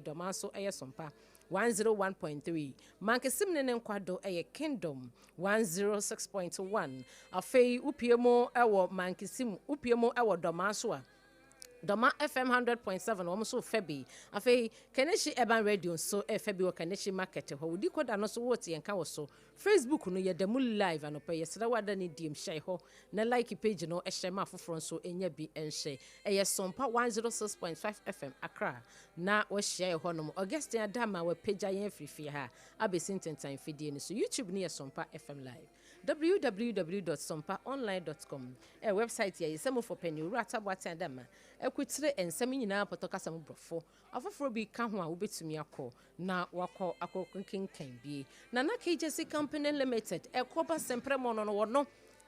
Dɔma nso yɛ Sompa 101.3. Mankesim ne ne nkwado yɛ Kingdom 106.1. Afei wopie mu wɔ Mankesim, wopie mu wɔ Dɔma nso a, Dɔma FM 100.7 wɔn nso fɛ bi. Afei Kaneshie Urban Radio nso fɛ bi wɔ Kaneshie Market hɔ. Wodi kɔda no nso wote yɛn ka wɔ so. Facebook no yɛda mu live anɔpa yi. Yɛsrɛ wo ada ne diem hyɛ hɔ na like page no hyɛ ma afoforɔ nso nya bi nhyɛ. Ɛyɛ Sompa 106.5 FM Accra na wahyia yɛ hɔnom. Augustine Adama wapagya yɛn afiri fie ha abɛsi ntentan fidie no so. YouTube no yɛ Sompa FM Live. Www dot sompaonline dot com ɛyɛ website yɛ yɛsɛ mofo pɛ ne Owura Taboateng Adama akutire nsɛm nyinaa pɔtɔ kasa mu brɔfo afoforɔ bi ka ho a wobɛtumi akɔ na wakɔ akɔ kenkan bi. Nana Kegyesi Company Limited ɛkɔ ba sɛmprɛ mu no no wɔno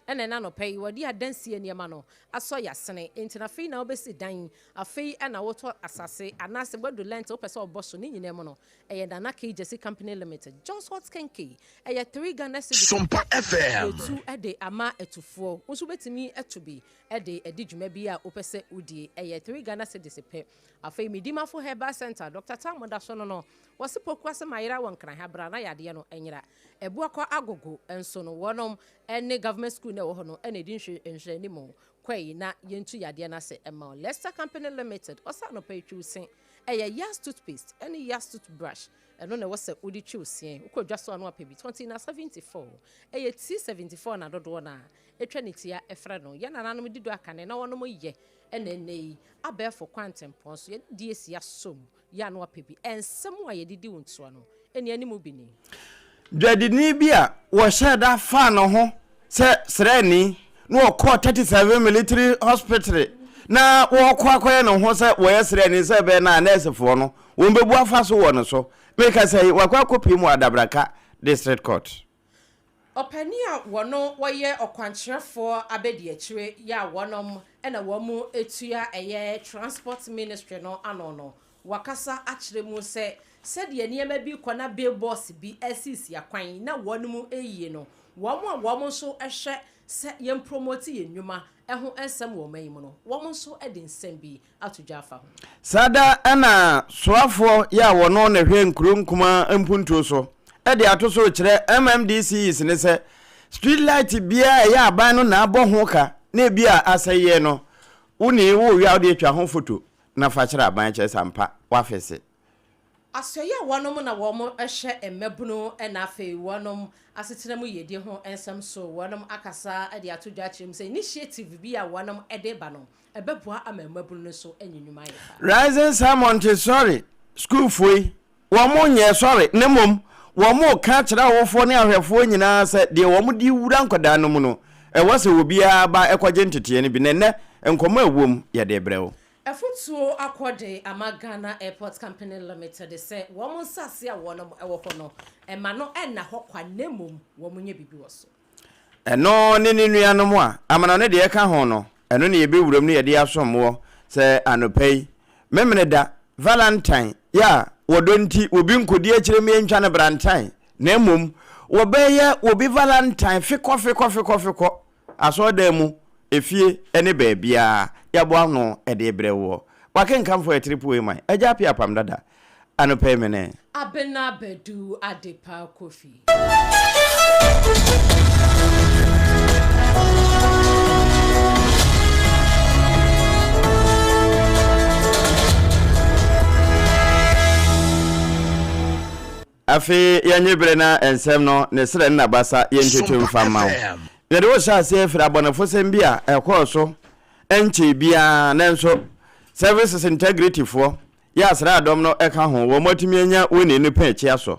ɛna ɛna anɔpa yi wɔde adansie nneɛma no asɔ yasene nti na afei na wobɛsi dan, afei ɛna wotɔ asase anaasɛ wadu lɛnte wopɛ sɛ ɔbɔ so ne nyinaa mu no, ɛyɛ Nana Kegyesi Company Limited. John's Hot Kenkey ɛyɛ 3 Ghana cedis. Sompa FM. Yɛtu ɛde ama atufoɔ, wo nso wobɛtumi atu bi ɛde adi dwuma bi a wopɛ sɛ wodie, ɛyɛ 3 Ghana cedis pɛ. Afei Medimafo Herbal Center, Dr. Tam da so no, wɔse poku ase ma yera wɔ Nkran ha bra na yadeɛ no nyera. Ɛboakɔ Agogo nso no, wɔnom ne government school na ɛwɔ hɔ no ɛna ɛdi nhwɛ nhwɛanimu kɔi na yɛntu yadeɛ no ase ɛma wo. Lester Company Limited, ɔsa anɔpa yi twiw se ɛyɛ Yas toothpaste ɛne Yas toothbrush, ɛno na ɛwɔ sɛ wode twiw seɛ. Wokɔ dwa so ano apɛ bi 20 na 74, ɛyɛ T74 na dodoɔ no a ɛtwa ne tia ɛfrɛ no. Yɛn nananom di do akane na wɔnom yɛ ɛna ɛnɛ yi abɛɛfo kwantempɔn so yɛde di esi asom yɛ ano apɛ bi. Ɛnsɛm a yɛde di wo ntoa no ɛni anim bi ni. Dwadini bi a wɔhyɛ da faa ne ho sɛ sraani na wɔkɔɔ 37 Military Hospital na wɔkɔ akɔyɛ ne ho sɛ wɔyɛ sraani sɛ ɛbɛyɛ na nɛɛsefoɔ no wɔn bɛbu afa so wɔ ne so. Meka sɛ wakɔ akɔpie mu Adabraka District Court. Ɔpanin a wɔno wɔyɛ ɔkwankyerɛfoɔ abɛdi akyire yɛ a wɔnom ɛna wɔn mu etua ɛyɛ Transport Ministry no ano no, wakasa akyerɛ mu sɛ sɛdeɛ nneɛma bi kɔ na billboards bi asisi akwan na wɔn mu eyie no, wɔn a wɔn nso hwɛ sɛ yɛn promote yɛn nnwuma ɛho nsɛm wɔ ɔman yi mu no, wɔn nso de nsɛm bi ato dwa afa ho. Saa da ɛna soafoɔ yɛ a wɔno na hwɛ nkuro nkuma mpuntuo so ɛde ato so kyerɛ MMDCs ne sɛ street light biara ɛyɛ aban no na abɔ ho ka na ebi a asɛeɛ no, wo ne wo wie a wode atwa ho foto na fa kyerɛ aban kyerɛ sɛ ampa wafese. Asɔeɛ a wɔnom na wɔn hwɛ mmabunu na afei wɔnom asetena mu yiedie ho nsɛm so, wɔnom akasa de ato dwa akyerɛ mu sɛ initiative bi a wɔnom de ba no ɛbɛboa ama mmabunu no so anya nnwuma ayɛ paa. Rising Sun Montessori sukuufoɔ yi, wɔn nyɛ sɔre na mmom wɔn ka kyerɛ awofoɔ ne ahwɛfoɔ nyinaa sɛ deɛ wɔn de wura nkwadaa no mu no, ɛwɔ sɛ obiara ba kɔgye nteteɛ no bi. Na ɛnnɛ nkɔmmɔ a ɛwɔ mu yɛde rebrɛ wo. Ɛfotuo akɔde ama Ghana Airport Company Limited sɛ wɔn nsase a wɔn wɔ hɔ no, ɛma no ɛnna hɔ kwa na mmom wɔn nyɛ biribi wɔ so. Ɛno ne ne nuanom a amanɔne deɛ ka ho no, ɛno ne yɛbɛwuram ne yɛde asom woɔ sɛ anɔpa yi, Memeneda, Valentine, yɛ a wɔdɔ nti obi nkɔdi akyire ma yɛntwa no brantan, na mmom wɔbɛyɛ obi Valentine fekɔ fekɔ fekɔ fekɔ, asɔredan mu, efie ne baabiara yɛaboa ano de rebrɛ woɔ. W'akenkanfoɔ yɛ Triple A man, Agya Appiah Apam Dada. Anɔpa yi me ne. Abena Badu Adepa Kofi. Afei yɛnye bere na nsɛm no ne serɛ ne n'abasa yɛntutu mfa mma wo. Yɛde wo hyɛ aseɛ firi abɔnefosɛm bi a ɛkɔɔ so nkyɛe biara nanso Services Integrity foɔ yɛ asraadɔm no ka ho wɔn atumi anya Winnie no pɛn akyi asɔ.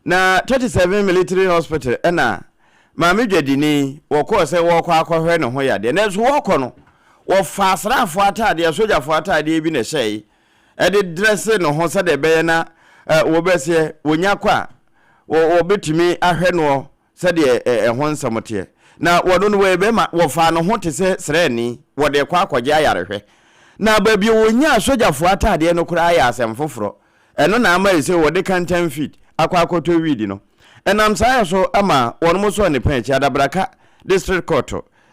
Na 37 Military Hospital na maame dwadini wɔkɔɔ sɛ wɔrekɔ akɔhwɛ ne ho yadeɛ nanso wɔrekɔ no wɔfaa asraafoɔ ataadeɛ sogyafoɔ ataadeɛ bi na ɛhyɛe de drɛse ne ho sɛdeɛ ɛbɛyɛ na wɔbɛseɛ wɔnya kɔ a wɔbɛtumi ahwɛ noɔ sɛdeɛ ɛho nsɛm teɛ. Na wɔno no wɔyɛ bɛrima, wɔfaa ne ho te sɛ sraani, wɔde rekɔ akɔgye ayarehwɛ. Na baabi a wɔnyaa sogyafoɔ ataadeɛ no koraa yɛ asɛm foforɔ. Ɛno na ama ɛsei wɔde counterfeit akɔ akɔtɔ weed no. Ɛnam saa yɛ so ma wɔnom sɔɔ ne pɛn akyi Adabraka District Court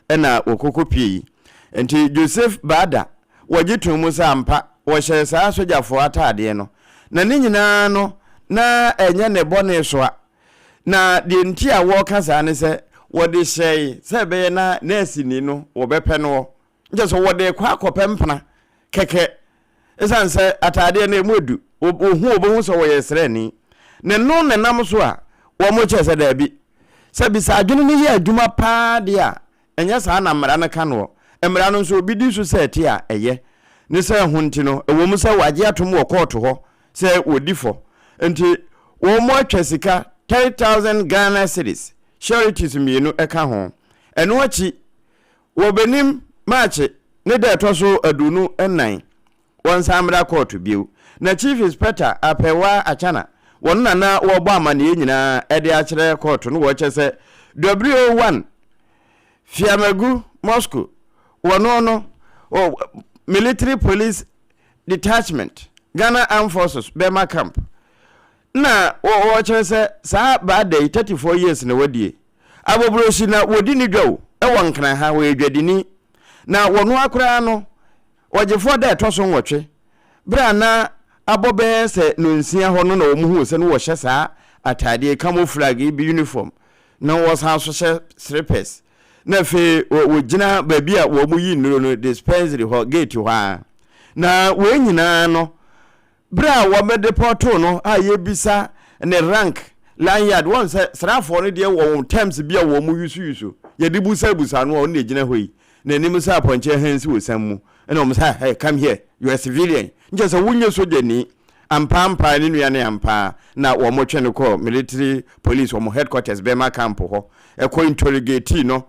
na wɔkɔkɔ pie yi. Nti Joseph Baada wɔgye too mu sɛ ampa wɔhyɛɛ saa sogyafoɔ ataadeɛ no. Na ne nyinaa no, na ɛnyɛ ne bɔne soa. Na deɛ nti a wɔreka saa ne sɛ, wɔde hyɛe sɛ ɛbɛyɛ na nɛɛseni no wɔbɛpɛ noɔ. Nkyɛ sɛ wɔde rekɔ akɔpɛ mpena kɛkɛ. Ɛsiane sɛ ataadeɛ no ɛmu edu, wɔhu wɔbɛhu sɛ wɔyɛ sraani. Ne no na ɛnam so a wɔkyerɛ sɛ daabi. Sɛ bisa adwene no yɛ adwuma paa deɛ a, Ɛnyɛ saa na mmara no ka noɔ. Mmara no nso, obi di so sɛ ɛte a, ɛyɛ. Ne sɛ ɛho nti no, ɛwom sɛ wɔagye atom wɔ kɔɔto hɔ sɛ wɔdi fɔ nti, wɔatwa sika 30,000 Ghana cedis, sureties mmienu ka ho. Ɛno akyi, wɔ Benim Maakye ne da a ɛtɔ so 24, wɔnsan mmra kɔɔto bio. Na Chief Inspector Apewaa Achana, wɔno na na wɔrebɔ amaneɛ nyinaa de akyerɛ kɔɔto no, wɔkyɛ sɛ WO1 Fiamagu Moscow, wɔno no Military Police Detachment, Ghana Armed Forces, Burma Camp, na wɔkyerɛ sɛ saa baada yi 34 years na wadie. Abɔborɔsi na wɔdi ne dwa o, ɛwɔ Nkran ha, wɔyɛ dwadini. Na wɔno akoraa no, Ɔgyefoɔ da a ɛtɔ so nwɔtwe, berɛ a na abɔ bɛyɛ sɛ nnɔnsia hɔ no na wɔhuu sɛ na wɔhyɛ saa ataadeɛ yi, camouflage yi bi uniform, na wɔsan nso hyɛ slippers. Na afei wɔgyina baabi a wɔyi nnuro no, dispensary hɔ, gate hɔ ara. Na wei nyinaa no, Berɛ a wɔbɛdepɔtoo no a yɛbisa ne rank, lanyard, wɔn sɛ sraafoɔ no deɛ wɔ wɔn terms bi a wɔn yusu yusu, yɛde busa busa no a ɔno na ɛgyina hɔ yi, n'anim sɛ apɔnkye ahansi wɔ sam mu, ɛna wɔn sɛ hey come here, you are a civilian, nkyɛ sɛ wonyɛ sogyani, ampa ampa ne nua ne ampa na wɔn twe no kɔɔ military police wɔn headquarters Burma camp hɔ, ɛkɔ interrogate no,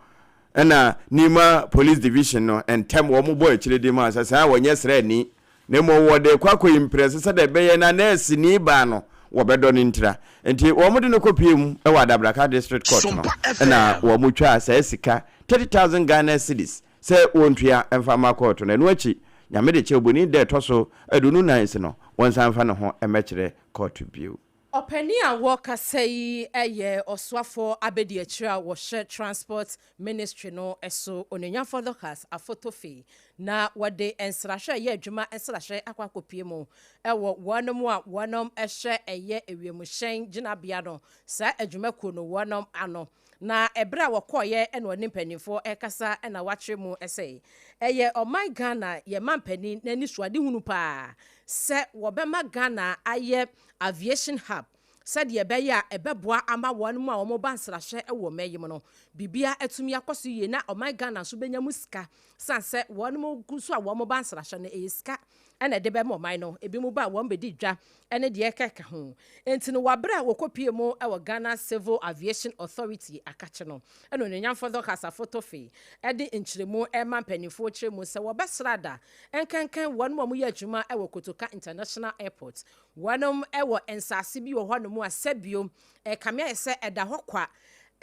ɛna Nima police division no ntɛm wɔn bɔ akyire de maa sɛ saa wɔnyɛ sraani. Na mmom wɔde rekɔ akɔyi mprɛnsa sɛdeɛ ɛbɛyɛ na nɛɛseni baa no wɔbɛdɔ no ntira. Nti wɔde no kɔpuee mu wɔ Adabraka District Court no na wɔtwaa saa sika 30,000 Ghana cedis sɛ wɔntua mfa mma kɔɔto no. Ɛno akyi, Nyame de kyɛ Obonin da ɛtɔ so 24 se no wɔnsan mfa ne ho mmɛkyerɛ kɔɔto bio. Ɔpanin a wɔrekasa yi yɛ ɔsoafoɔ abadiakyire a wɔhyɛ Transport Ministry no so, Onuonyamfoɔ Dorcas Afotofe, na wɔde nsrahwɛ reyɛ adwuma nsrahwɛ akɔ akɔpue mu wɔ wɔnom a wɔnom hwɛ ɛyɛ ewiemhyɛn gyinabea no saa adwumakuo no wɔnom ano. Na ɛberɛ a wɔkɔeɛ na wɔne mpaninfoɔ rekasa na wɔakyerɛ mu sɛ ɛyɛ ɔman Ghana yɛn mampanin n'anisoadehunu paa sɛ wɔbɛma Ghana ayɛ Aviation Hub, sɛdeɛ ɛbɛyɛ a ɛbɛboa ama wɔn a wɔba nsrahwɛ wɔ ɔman yi mu no, biribiara atumi akɔ so yie na ɔman Ghana nso bɛnya mu sika sane sɛ wɔn gu so a wɔba nsrahwɛ no, ɛyɛ sika na ɛde bɛma ɔman no. Ebinom ba a wɔbɛdi dwa ne deɛ ɛkeka ho. Enti no, wɔ berɛ a wɔkɔpue mu wɔ Ghana Civil Aviation Authority akakye no, ɛna Onuonyamfoɔ Dorcas Afotofe de nkyerɛmu rema mpanimfoɔ kyerɛ mu sɛ wɔbɛsra da nkenken wɔn a wɔyɛ adwuma wɔ Kotoka International Airport Wɔnom wɔ nsase bi wɔ hɔnom a sɛbio ɛrekame ayɛ sɛ ɛda hɔ kwa.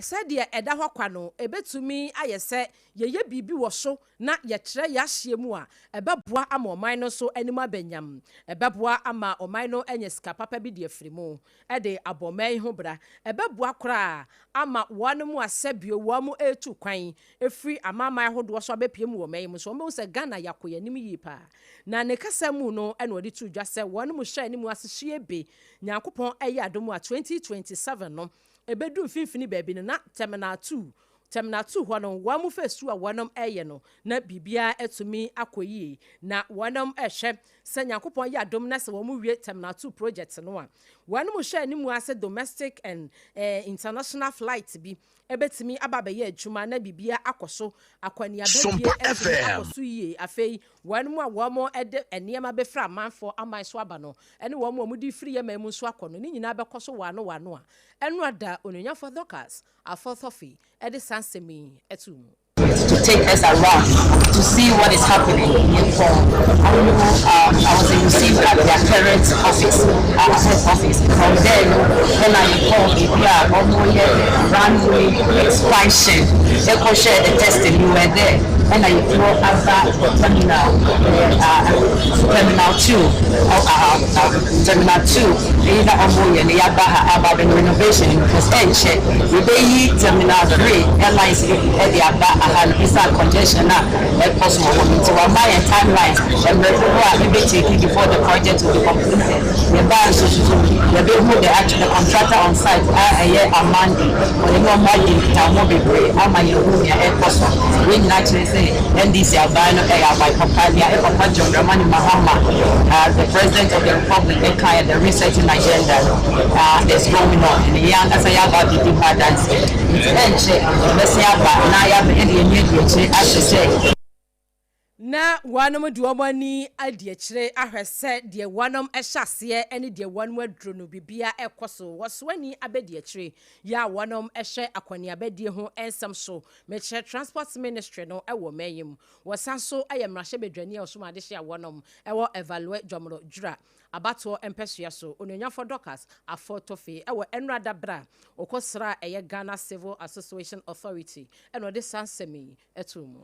Sɛdeɛ ɛda hɔ kwa no, ɛbɛtumi ayɛ sɛ yɛyɛ biribi wɔ so na yɛtrɛ yɛn ahyeɛ mu a, ɛbɛboa ama ɔman no nso anim aba nyam. Ɛbɛboa ama ɔman no anya sika papa bi de afiri mu de abɔ ɔman yi ho bra. Ɛbɛboa koraa ama wɔnom a sɛbio wɔn retu kwan firi amanaman ahodoɔ so abɛpue mu wɔ ɔman yi mu nso, wɔbɛhu sɛ Ghana yɛakɔ yɛn anim yie paa. Na ne kasa mu no na ɔde too dwa sɛ wɔn mu hyɛɛ ne mu ase hwie be Nyankopɔn ɛyɛ adom a 2027 no ɛbɛdu mfimfini baabi no na Terminal 2 Terminal 2 hɔ no wɔn mu phase 2 a wɔnom ɛyɛ no na biribiara atumi akɔ yie na wɔnom ɛhwɛ sɛ Nyankopɔn yɛ adom na sɛ wɔn wie Terminal 2 project no a wɔn mu hyɛɛ ne mu ase domestic and eh, international flight bi bɛtumi aba abɛyɛ adwuma na biribiara akɔ so, akɔneaba bie Sompa atumi FM. akɔ so yie. Afei, wɔn a wɔde nneɛma bɛfiri amanfoɔ aman so aba no ne wɔn a wɔde firi yɛn man mu nso akɔ no, ne nyinaa bɛkɔ so wɔ ano wɔ ano a ɛno ada Onuonyamfoɔ Dorcas Aforthofi de saa nsɛm yi too mu. To take us around to see what is happening in for um, I was received at their current office, head office. From there no, ɛna yɛkɔɔ baabi a wɔyɛ runway expansion ɛkɔhwɛɛ the testing, we were there ɛna yɛkɔ aba terminal, terminal 2, terminal 2. yi na ɔmo yɛ no, yɛaba ha aba abɛyɛ renovation no because ɛnkyɛ yɛbɛyi Terminal 3 airlines ɛde aba aha no ɛsiane congestion a ɛkɔ so wɔ hɔ no. Nti wama yɛn timelines, mmerɛ dodoɔ a ɛbɛtake before the project will be completed. Yɛbaa nso so, yɛbɛhu the actual the contractor on site a ɛyɛ Amandi. Ɔne ne ɔmo adi nkitaho bebree ama yɛhu nea ɛkɔ so. Wei nyinaa kyerɛ sɛ NDC aban no ɛyɛ aban papa. Nea ɛpapa John Dramani Mahama, the President of the Republic, ɛka the resetting agenda no is going on, and yɛn ankasa yɛaba abɛdi ho adanseɛ. Nti ɛnkyɛ yɛbɛsen aba na yɛabɛ ɛde yɛn ani adi akyire ahwɛ sɛ Na wɔnom de wɔn ani adi akyire ahwɛ sɛ deɛ wɔnom hyɛ aseɛ ne deɛ wɔnom aduro no, bibia ɛkɔ so. Wɔsoani abɛdi akyire yɛ a wɔnom hyɛ akɔneabadie ho nsɛm so, mekyerɛ Transport Ministry no wɔ man yi mu. Wɔsan so yɛ mmarahyɛbadwani a ɔsom adehye a wɔnom ɛwɔ Evalue Jomoro Dwira abatoɔ mpɛsoa so, Onuonyamfo Dorcas Affo-Toffey, ɛwɔ ɛnora berɛ a ɔkɔsra ɛyɛ Ghana Civil Association Authority, ɛna ɔde saa nsɛm yi ɛtoo mu.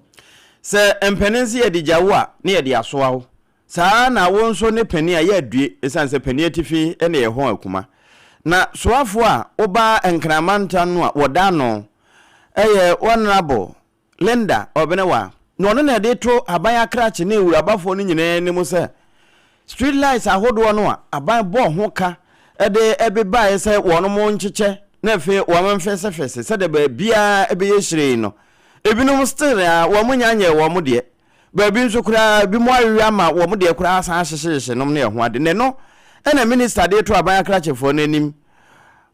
Sɛ mpanin sɛ yɛde gya wo a, ne yɛde asoa wo saa, na wo nso ne panin a yɛ adue, ɛsiane sɛ panin atifi ne yɛ hɔn akuma. Na soafoɔ a woba Nkramantam no a wɔda ano ɛyɛ Honorable Linda Obenewaa, na ɔno na ɛde to aban akrakye ne wurabafoɔ no nyinaa anim sɛ street lights ahodoɔ no a aban bɔɔ ho ka de ɛbebaeɛ sɛ wɔn mo nkyekyɛ na afei wɔn mfɛsɛfɛsɛ sɛdeɛ baabiara ɛbɛyɛ hyerɛn no, ebinom still a wɔn nya nyɛ wɔn deɛ. Baabi nso koraa ebi mo awewe ama wɔn deɛ koraa asan ahyehyehye nom ne ɛho ade. Ne no ɛna minister de to aban akrakyefoɔ no anim,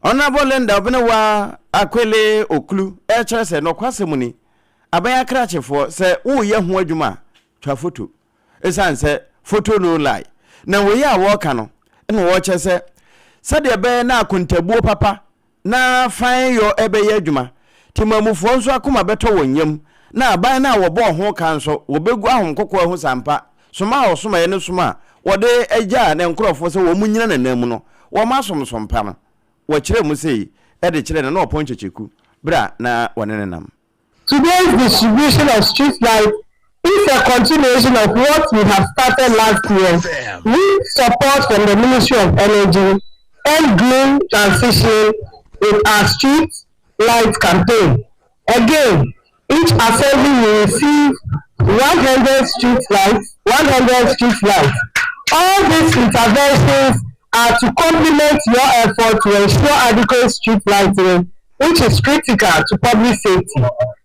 Honorable Linda Obenewaa Akwele Ocloo, ɛkyerɛ sɛ nɔkwasɛm ni, aban akrakyefoɔ, sɛ woyɛ ho adwuma a, twa photo, ɛsiane sɛ photo no lie. Na wei a wɔreka no ɛna wɔrekyerɛ sɛ sɛdeɛ ɛbɛyɛ na akontabuo papa na fan yɔ ɛbɛyɛ adwuma, temamufoɔ nso akoma bɛtɔ wɔn yam, na aban no a wɔbɔɔ ho ka nso wɔbɛgu ahomkokoa ho sampa soma a ɔsomaeɛ no som a wɔde agyaa ne nkurɔfoɔ sɛ wɔn nyina n'anan mu no, wɔn asomsompa no. Wɔkyerɛɛ mu sei de kyerɛɛ no na ɔpɔn kyekyeku berɛ a na wɔne no nam. Today's distribution of street lights is a continuation of what we have started last year with support from the Ministry of Energy and Green Transition with our street light campaign. Again, each assembly will receive 100 street lights, 100 street lights. All these interventions are to complement your effort to ensure adequate street lighting, which is critical to public safety.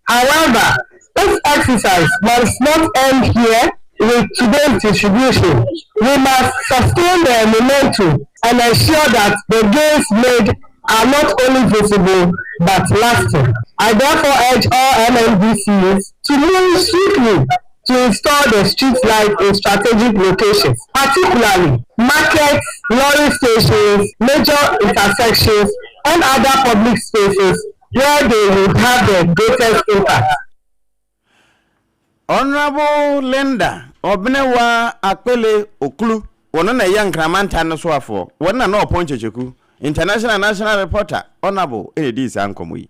However, this exercise must not end here with today's distribution. We must sustain the momentum and ensure that the gains made are not only visible but lasting. I therefore urge all MMDCs to move swiftly to install the street light in strategic locations, particularly markets, lorry stations, major intersections, and other public spaces where they will have the greatest impact. Honorable Linda Obenewaa Akweley Ocloo, wɔno na ɛyɛ Nkramantan no soafoɔ, wɔn na na ɔpɔn kyekyeku International National Reporter Honorable ɛna ɛdii saa nkɔmmɔ yi.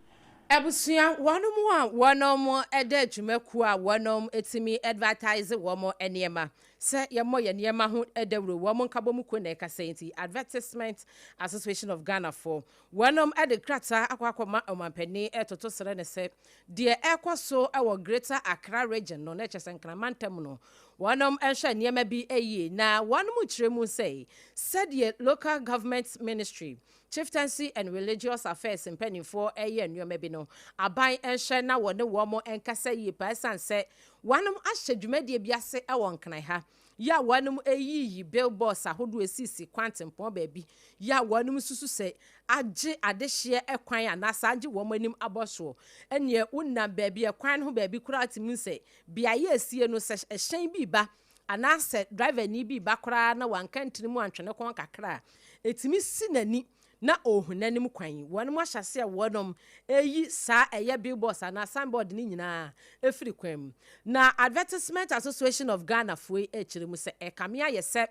Abusua, wɔnom a wɔnom da adwumakuo a wɔnom tumi advertise wɔn nneɛma sɛ yɛmmɔ yɛn nneɛma ho dawuro, wɔn nkabom kuo na ɛkasa yi, nti Advertisement Association of Ghana foɔ, wɔnom de krataa akɔ akɔma ɔmampanin ɛtoto srɛ ne sɛ deɛ ɛkɔ so wɔ Greater Accra Region no, na ɛkyɛ sɛ Nkraman ntam no, wɔnom nhwɛ nneɛma bi yie. Na wɔnom kyerɛ mu sɛ sɛdeɛ Local Government Ministry, Chieftaincy and Religious Affairs mpanimfoɔ ɛyɛ nneɛma bi no, aban nhwɛ na wɔne wɔn nkasa yie paa, ɛsiane sɛ wɔnom ahyɛ dwumadie bi ase wɔ Nkran ha yɛ a wɔnom ɛyiyi billboards ahodoɔ esisi kwantempɔn baabi yɛ a wɔnom susu sɛ agye adehyeɛ kwan anaasɛ agye wɔn anim abɔ soɔ. Ɛneɛ wonam baabi ɛkwan no ho baabi koraa tumi sɛ beaeɛ esie no, sɛ ɛhyɛn bi ba anaasɛ driver ni bi ba koraa na wanka ntini mu antwene kɔn kakra a, ɛtumi si n'ani na ɔrehu n'anim kwan. Wɔn ahyɛ ase a wɔnom ɛyi saa ɛyɛ billboards anaa signboard ne nyinaa ɛfiri kwan mu. Na Advertisement Association of Ghana foɔ yi ɛkyerɛ mu sɛ ɛkame ayɛ sɛ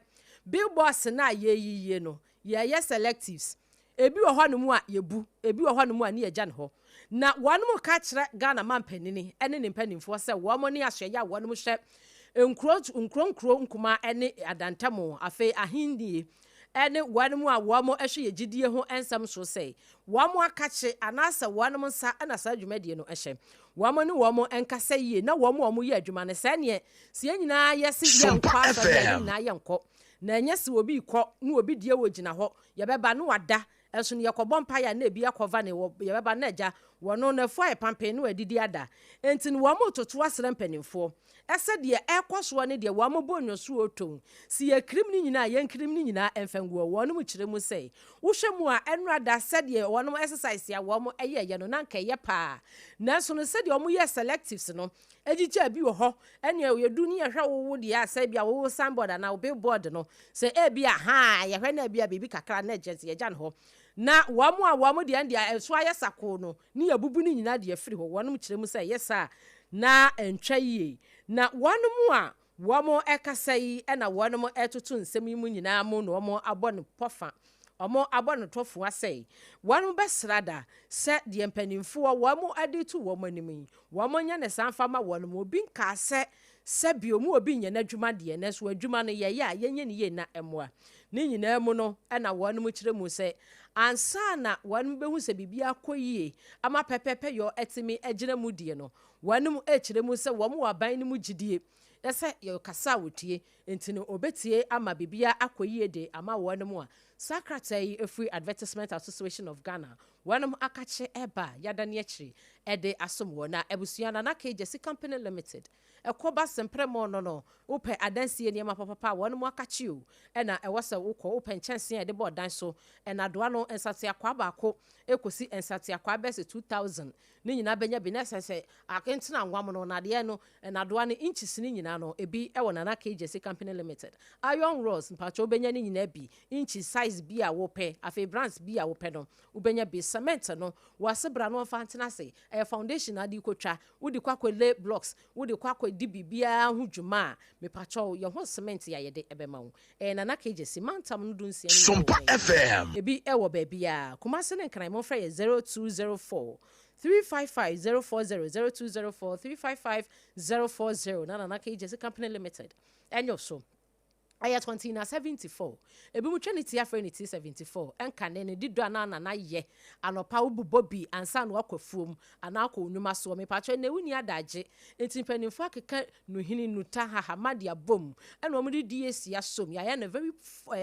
billboards no a yɛyiyie no, yɛyɛ selectives. Ebi wɔ hɔnom a yɛbu, ebi wɔ hɔnom a ne yɛgya ne hɔ. Na wɔn ka kyerɛ Ghana manpanini ne ne mpanimfoɔ sɛ wɔn ne asoɛyɛ a wɔn hyɛ nkuro nkuro nkuro nkumaa ne adantam, afei ahennie. ne wɔn a wɔhwɛ yɛn gyidie ho nsɛm so sɛ wɔn akakye anaasɛ wɔn nsa na saa dwumadie no hyɛ. Wɔn ne wɔn nkasa yie na wɔn a wɔyɛ adwuma no sɛ neɛ sɛ yɛn nyinaa yɛse yɛnkɔ asɔre a yɛn nyinaa yɛnkɔ na ɛnyɛ sɛ obi rekɔ na obi deɛ wɔgyina hɔ yɛbɛba na wada Ɛso no yɛkɔbɔ mpaeɛ a na ebi akɔva ne wɔ yɛbɛba na agya wɔno n'afu ayɛ pampen na wadidi ada. Enti no wɔn retoto asrɛ mpanimfoɔ sɛ deɛ ɛrekɔ soɔ ne deɛ wɔn bɔ nnwɔsoɔ retom. Se yɛkirim ne nyinaa a yɛnkirim ne nyinaa mfa ngu hɔ. Wɔnom kyerɛ mu sɛ wohwɛ mu a ɛnora da sɛdeɛ wɔnom exercise a wɔn yɛeɛ no na anka ɛyɛ paa nanso no sɛdeɛ wɔn yɛɛ selectives no Agyigya bi wɔ hɔ, ɛnneɛ yɛdu ne yɛhwɛ wo wo deɛ a sɛ ebia wo signboard anaa wo billboard no, sɛ ebia haa yɛhwɛ na ebia biribi kakra na ɛkyerɛ sɛ yɛgya no hɔ. Na wɔn a wɔn deɛ ɛndeɛ ɛso ayɛ sakoo no ne yɛabubu ne nyinaa de afiri hɔ. Wɔnom kyerɛ mu sɛ ɛyɛ saa a na ɛntwa yie. Na wɔnom a wɔrekasa yi na wɔnom retoto nsɛm yi mu nyinaa mu na wɔabɔ no pɔfa Wɔabɔ no tɔfoa sɛ wɔbɛsra da sɛ deɛ mpanimfoɔ wɔn de reto wɔn anim yi, wɔnyɛ no saa mfa mma wɔn. Obi nkaa sɛ, sɛbio mu obi nyɛ n'adwuma deɛ, nanso adwuma no yɛyɛ a, yɛnyɛ no yie na ɛmmoa. Ne nyinaa mu no na wɔn kyerɛ mu sɛ, ansa na wɔn bɛhu sɛ biribi akɔ yie ama pɛpɛpɛyɔ atumi agyina mu deɛ no, wɔn kyerɛ mu sɛ wɔn wɔ aban no mu gyidie sɛ yɛkasa a wɔtie. Enti no obetie ama biribiara akɔ yie de ama wɔnom a saa krataa yi firi Advertisement Association of Ghana wɔnom akakye ɛba a yadane akyiri de asom wɔn. Na abusua Nana K Gyasi Company Limited ɛkɔ ba sempremo no no wopɛ adansie nneɛma papapa a wɔnom akakye o ɛna ɛwɔ sɛ wokɔ wopɛ nkyɛnsee a yɛde bɔ ɔdan so ɛnadoa no nsateakwaa baako ɛkɔsi nsateakwaa bɛsɛ 2000 ne nyinaa bɛnya bi na ɛsɛ sɛ akentena nwam no nadeɛ no Nnadoa no inches no nyinaa no ebi wɔ Nana K Gyasi Company Limited. Iron rods mpakyɛw wobɛnya ne nyinaa bi, inches size bi a wopɛ, afei brands bi a wopɛ no wobɛnya bi. Cement no wɔ ase bra na wɔmfa ntena ase, ɛyɛ foundation na wode rekɔtwa, wode kɔ akɔ lay blocks, wode kɔ akɔdi biribiara ho dwuma a, mepakyɛw yɛn ho cement yi a yɛde bɛma wo. Ɛyɛ Nana K Gyasi, mantam no dunsia no nyinaa Sompa wɔ yɛn. FM. Ebi wɔ baabiara, Kumasi ne Nkran momfrɛ yɛn 0204 355 040 0204 355 040 na Nana K Gyasi Company Limited ɛnyɛ so. Ɛyɛ container 74. Ebinom twa ne ti afrɛ no ti 74. Ɛnka ne ne di dɔ anaa nana yɛ. Anɔpa wobobɔ bi ansa na wakɔ afuom anaa akɔ wo nnwuma soɔ. Mepakyɛ nnɛ wonni adagye nti mpanimfoɔ akeka nuhini, nuta, hahama de abom ɛna wɔn de DAC asom. Yɛayɛ no very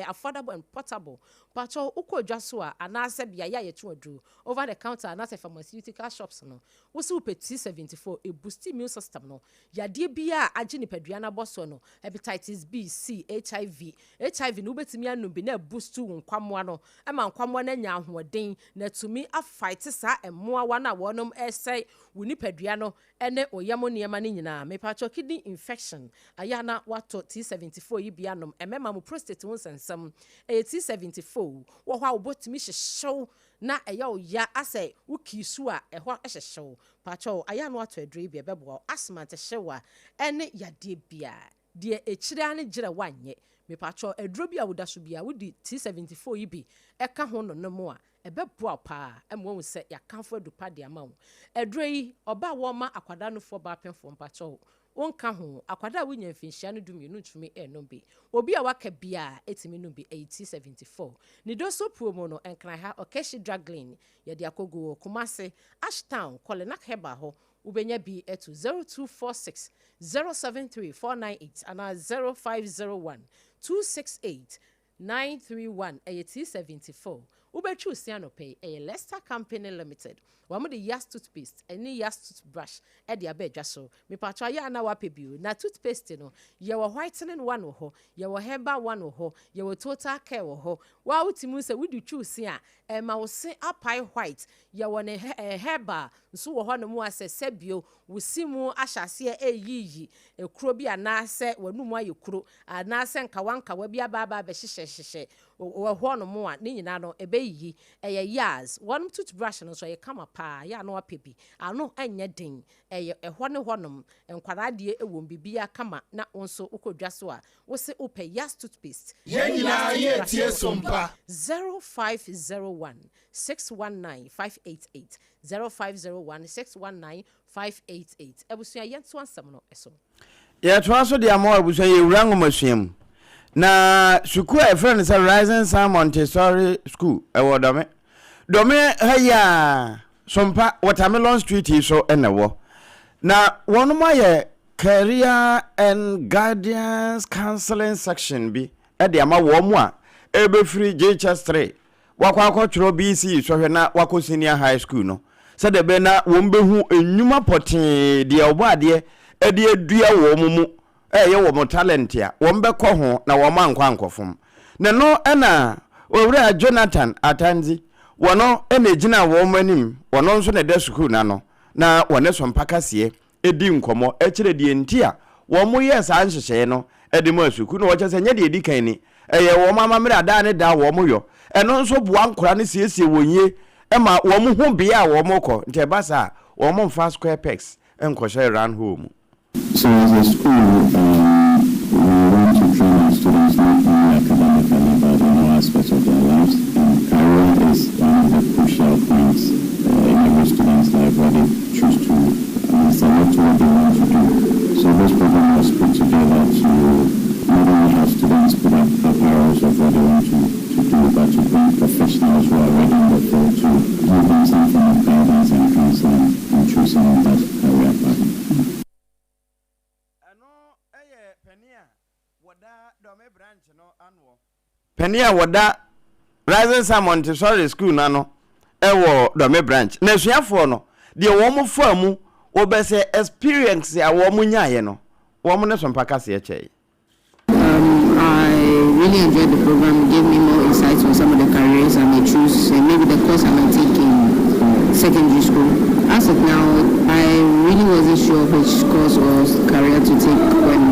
affordable and portable. Pakyɛ wokɔ dwa so a anaasɛ beaeɛ a yɛtɔn aduro Over the counter anaasɛ pharmaceutical shops no, wo se wopɛ T74, ɛboosti immune system no, yadeɛ biara a agye nipadua no abɔ soɔ no, hepatitis B, C, HIV, HIV no wobɛtumi anom bi na aboostu wo nkwammoa no ma nkwammoa no anya ahoɔden na atumi afight saa mmoawa no a wɔnom resɛe wo nipadua no ne wo yam nneɛma no nyinaa. Mepakyɛw kidney infection ayɛ a na woatɔ T74 yi bi anom, ɛmɛma mo prostate ho nsɛnsɛm, ɛyɛ T74 wɔ hɔ a wobɔtumi hyehyew na ɛyɛ wo ya asɛ wo kii su a ɛhɔ hyehye wo pakyɛw ayɛ a na watɔ aduro yi bi ɛbɛboa wo asthma ntehyew a ɛne yadeɛ biaa deɛ ɛkyire ara ne gyerɛ wanyɛ mepakyɛw aduro bi a woda so biaa wodi T74 yi bi ɛka ho nonom a ɛbɛboa wo paa ɛma wahu sɛ yakamfo adu pa de ama wo aduro yi ɔba a wɔma akwadaa nufoɔ baa pemfoɔ mpakyɛw Wonka ho, akwadaa a wonya mfinhyia no dumienu ntumi nnom bi. Obi a waka biara tumi nom bi, ɛyɛ T74. Ne doso puo mu no, Nkran ha, Ɔkɛhye Draglin, yɛde akɔgu hɔ. Kumase, Ash Town, Kɔlenak Herbal hɔ, wobɛnya bi to 0246 073 498 anaa 0501 268 931, ɛyɛ T74. Wobɛtwi wo se anɔpa yi, ɛyɛ Lester Company Limited. Wɔn de Yas toothpaste ɛne Yas toothbrush ɛde aba adwa so. Mepakyɛw ayɛ a na wapɛ bi o. Na toothpaste no, yɛwɔ whitening one wɔ hɔ, yɛwɔ herbal one wɔ hɔ, yɛwɔ total care wɔ hɔ. Wo ara wotumi hu sɛ wode twi wo se a, ɛma wo se apae white. Yɛwɔ ne herbal nso wɔ hɔnom a sɛ sɛbio wo se mu ahyɛ aseɛ reyiyi kuro bi anaasɛ w'anum ayɛ kuro anaasɛ nkawa nkawa bi aba aba abɛhyehyɛ hyehyɛ wɔ hɔnom a, ne nyinaa no ɛbɛyiyi. Ɛyɛ Yaz. Wɔnom toothbrush no nso ɛyɛ kama paa, yɛ a na wapɛ bi. Ano nyɛ den, ɛyɛ ɛhɔ ne hɔnom, nkwadaa deɛ ɛwom, biribiara kama na wo nso wokɔ dwa so a, wo se wopɛ Yaz toothpaste Yɛn ne Yaz nyinaa toothbrush yɛretie no Sompa. 0501 619 588 0501 619 588 Abusua yɛntoa nsɛm no so. Yɛtoa so de ama wo abusua yɛwura nwomasua mu. Na sukuu a yɛfrɛ no sɛ Rising Sun Montessori School ɛwɔ Dɔme. Dɔme ha yi a Sompa Watermelon Street yi so na ɛwɔ. Na wɔnom ayɛ Career and Guidance Counseling Section bi de ama wɔn a ɛrebɛfiri JHS 3 wakɔ akɔtwerɛ BC sɔhwɛ na wakɔ Senior High School no sɛdeɛ ɛbɛyɛ na wɔbɛhu nnwuma pɔtee deɛ Ɔbɔadeɛ de adua wɔn mu ɛyɛ wɔn talent a wɔbɛkɔ ho na wɔn ankɔ ankɔfom. Na ɛno na Owura Jonathan Atandzi, wɔno na ɛgyina wɔn anim, wɔno nso na ɛda sukuu no ano na wɔne Sompa Kaseɛ di nkɔmmɔ kyerɛ deɛ nti a wɔyɛɛ saa nhyehyɛeɛ no de maa sukuu no. Wɔkyerɛ sɛ ɛnyɛ deɛ ɛdi kan ni, ɛyɛ wɔn amammerɛ a daa ne daa wɔyɔ. Ɛno nso boa nkwadaa no siesie wɔn yie ma wɔhu bea a wɔrekɔ, nti ɛba saa a wɔmfa square pegs nkɔhyɛ round hole mu. So as a school, um, we want to train our students not only academically but in all aspects of their lives. And career is one of the crucial points uh, in every student's life where they choose to uh, select what they want to do. So this program was put together to not only have students put up apparels of what they want to, to do, but to bring professionals who are already in the field to give them some form of guidance and counseling in choosing that career path. Ɛno yɛ panin a wɔda Dɔme branch no anoɔ. Panin a wɔda Rising Sun Montessori School no ano wɔ Dɔme branch. Na asuafoɔ no, deɛ wɔn faa mu wɔ bɛsɛ experience a wɔn nyaeɛ no, wɔn ne Sompa kaseɛ kyɛe. Um, I really enjoyed the program. It gave me more insights on some of the careers I may choose and maybe the course I might take in secondary school. As of now, I really wasn't sure which course or career to take when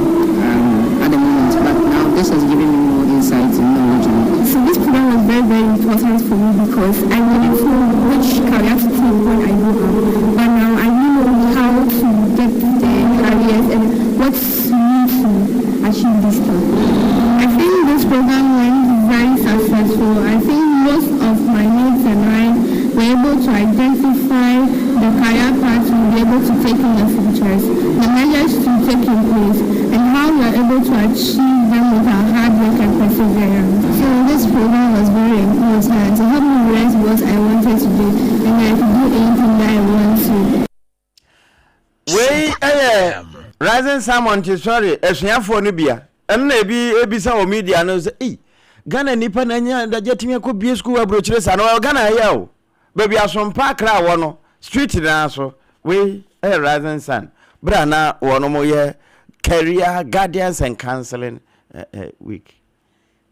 um, at the moment, but now this has given me more insights and knowledge on it. So this program was very, very important for me because I wouldn't know which career to take when I grow up. But now I know how to get the careers and what you need to achieve this stuff. I think this program went very successful. I think most of my mates and I were able to identify the career path we'll be able to take in the future, the measures to take in place, and how we are able to achieve them with our hard work and perseverance. So this program was very important. It helped me realize what I wanted to do and I could do anything that I want to. Wei yɛ Rising Sun Montessori asuafoɔ no bia. Ɛno na ebi ebisa wɔ media no sɛ, ei, Ghana nipa na anya adagye atumi akɔ bie sukuu aburokyire saa no, Ghana ɛyɛ o. Baabi asompa akra wɔ no, street naa so. Wei yɛ Rising Sun. Berɛ a na wɔn yɛ Career Guidance and Counseling eh, eh, Week.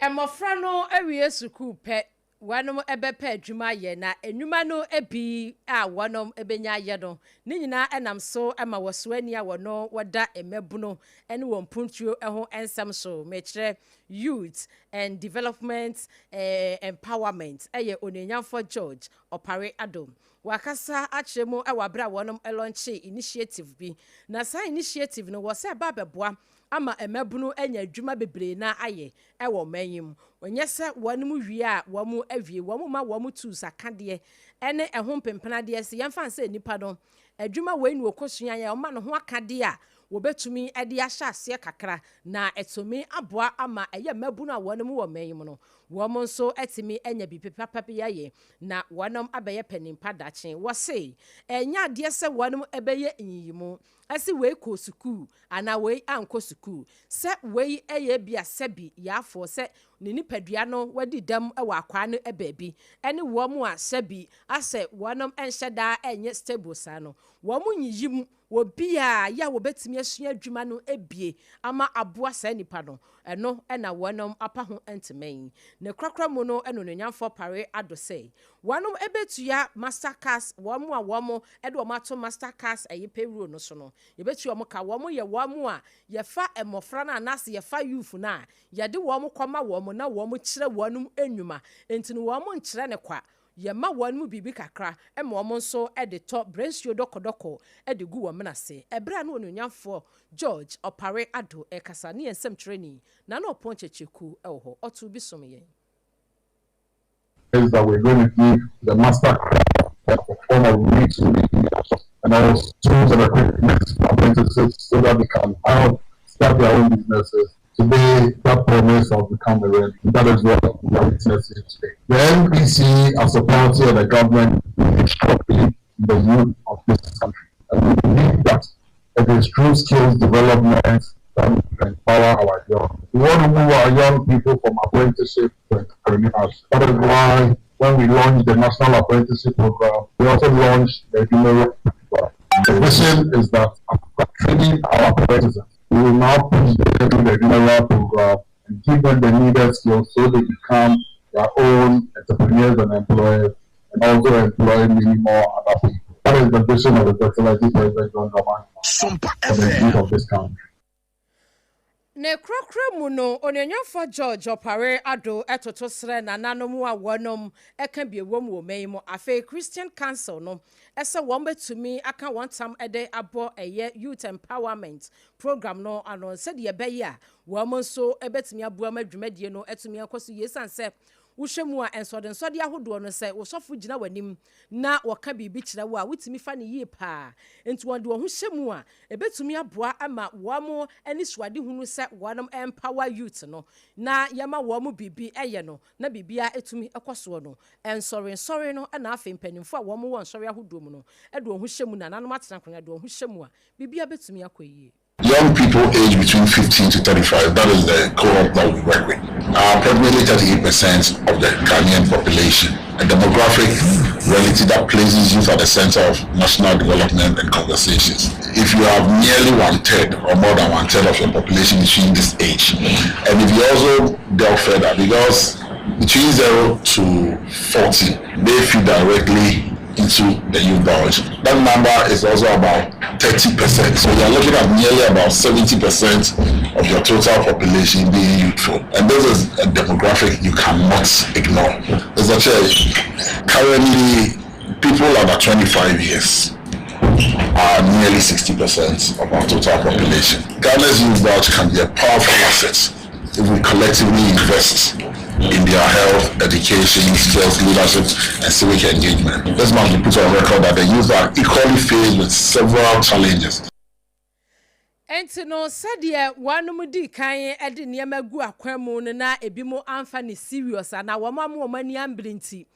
Mmɔfra no awie sukuu pɛ, wɔnom bɛpɛ adwuma ayɛ, na nnwuma no bi a wɔnom bɛnya ayɛ no, ne nyinaa nam so ma wɔsoa ani a wɔno wɔda mmabunu ne wɔn mpuntuo ho nsɛm so. Mekyerɛ Youth and Development Empowerment yɛ Onuonyamfoɔ George Opare Addo. Wakasa akyerɛ mu wɔ aberɛ a wɔnom lɔnkyee initiative bi, na saa initiative no wɔ sɛ ɛba abɛboa ama mmabunu anya adwuma bebree na ayɛ wɔ ɔman yi mu. Ɛnyɛ sɛ wɔn wie a wɔn awie, wɔn ma wɔn tools akadeɛ ne ɛho mpempenadeɛ sɛ yɛmfa no sɛ nipa no adwuma wei na ɔkɔsua yɛ, wɔma no ho akadeɛ a wɔbɛtumi de ahyɛ aseɛ kakra na ɛtumi aboa ama ɛyɛ mmabunu a wɔn wɔ ɔman yi mu no wɔn nso atumi anya biribi papa bi ayɛ na wɔn abɛyɛ panin pa daakye. Wɔse ɛnyɛ adeɛ sɛ wɔn bɛyɛ nyiyimu ɛse wei kɔɔ sukuu anaa wei ankɔ sukuu, sɛ wei yɛ ebia sɛbi yaafoɔ sɛ ne nipadua no wadi dɛm wɔ akwaa no baabi, ɛne wɔn a sɛbi asɛ wɔnom nhyɛ daa nyɛ stable saa no, wɔn nyiyim wɔ bi a yɛ a wɔbɛtumi asua adwuma no bie ama aboa saa nipa no, ɛno na wɔnom apa ho ntoma yi. Ne korakora mu no ɛna Onuonyamfoɔ Pare Addo sɛ wɔnom bɛtua Master Cars, wɔn a wɔn de wɔn ato Master Cars ɛyi payroll no so no, Yɛbɛtua wɔn ka. Wɔn yɛ wɔn a yɛfa mmɔfra no anaase yɛfa youth no a, yɛde wɔn kɔma wɔn na wɔn kyerɛ wɔn nnwuma. Enti no wɔn nkyerɛ no kwa. Yɛma wɔn mu biribi kakra ma wɔn nso de tɔ brɛnsuo dɔkɔdɔkɔ de gu wɔn mena ase. Ɛberɛ a na Onuonyamfoɔ George Opare Addo rekasa ne yɛn nsɛmtwerɛni Nana Ɔpɔn Kyekyeku wɔ hɔ. Ɔtoo bi som yɛn. Is that we're going to give the master craft a form of retooling and also tools and equipment to apprentices so that they can help start their own businesses. Today, that promise has become a reality. That is what we are witnessing today. The NPC as a party and the government strongly in the youth of this country. And we believe that it is through skills development that we can empower our young. We want to move our young people from apprenticeship to entrepreneurship. That is why when we launched the National Apprenticeship Program, we also launched the Adwumawura Program. The vision is that after training our apprentices, we will now push them through the Adwumawura Program and give them the needed skills so they become their own entrepreneurs and employers and also employ many more other people. That is the vision of the Excellency President John Dramani for the youth of this country. Ne korakora mu no, Onuonyamfoɔ George Opare Addo toto srɛ nananom a wɔnom ka bi wom wɔ man yi mu, afei Christian Council no sɛ wɔn bɛtumi aka wɔn tam de abɔ ɛyɛ Youth Empowerment Program no ano sɛdeɛ ɛbɛyɛ a wɔn nso bɛtumi aboa ma dwumadie no atumi akɔ so yie. Esiane sɛ Wohwɛ mu a, nsɔdensɔde ahodoɔ no, sɛ wo sɔfo gyina w'anim na wɔka biribi kyerɛ wo a, wotumi fa no yie paa. Enti wɔde wɔn ho hyɛ mu a, ɛbɛtumi aboa ma wɔn anisoadehunu sɛ wɔn empower youth no na yɛma wɔn biribi yɛ no na biribiara tumi kɔ soɔ no. Nsɔrensɔre no na afei mpanimfoɔ a wɔn wɔ nsɔre ahodoɔ mu no de wɔn ho hyɛ mu, nananom atena akonnwa de wɔn ho hyɛ mu a, biribiara bɛtumi akɔ yie. Young people aged between 15 to 35, that is the cohort that we work with, are approximately 38% of the Ghanaian population, a demographic reality that places youth at the center of national development and conversations. If you have nearly one-third or more than one-third of your population between this age, and if you also delve further, because between 0 to 40, they feed directly into the youth bulge. That number is also about 30%. So you're looking at nearly about 70% of your total population being youthful. And this is a demographic you cannot ignore. Mr. Chair, currently people under 25 years are nearly 60% of our total population. Ghana's youth bulge can be a powerful asset if we collectively invest in their health, education, skills, leadership, and civic engagement. This must be put on record that the youth are equally faced with several challenges. Enti no, sɛdeɛ wɔnom dii kan de nneɛma gu akwan mu no na ebinom amfa no serious anaa wɔn amma wɔn ani ambere nti,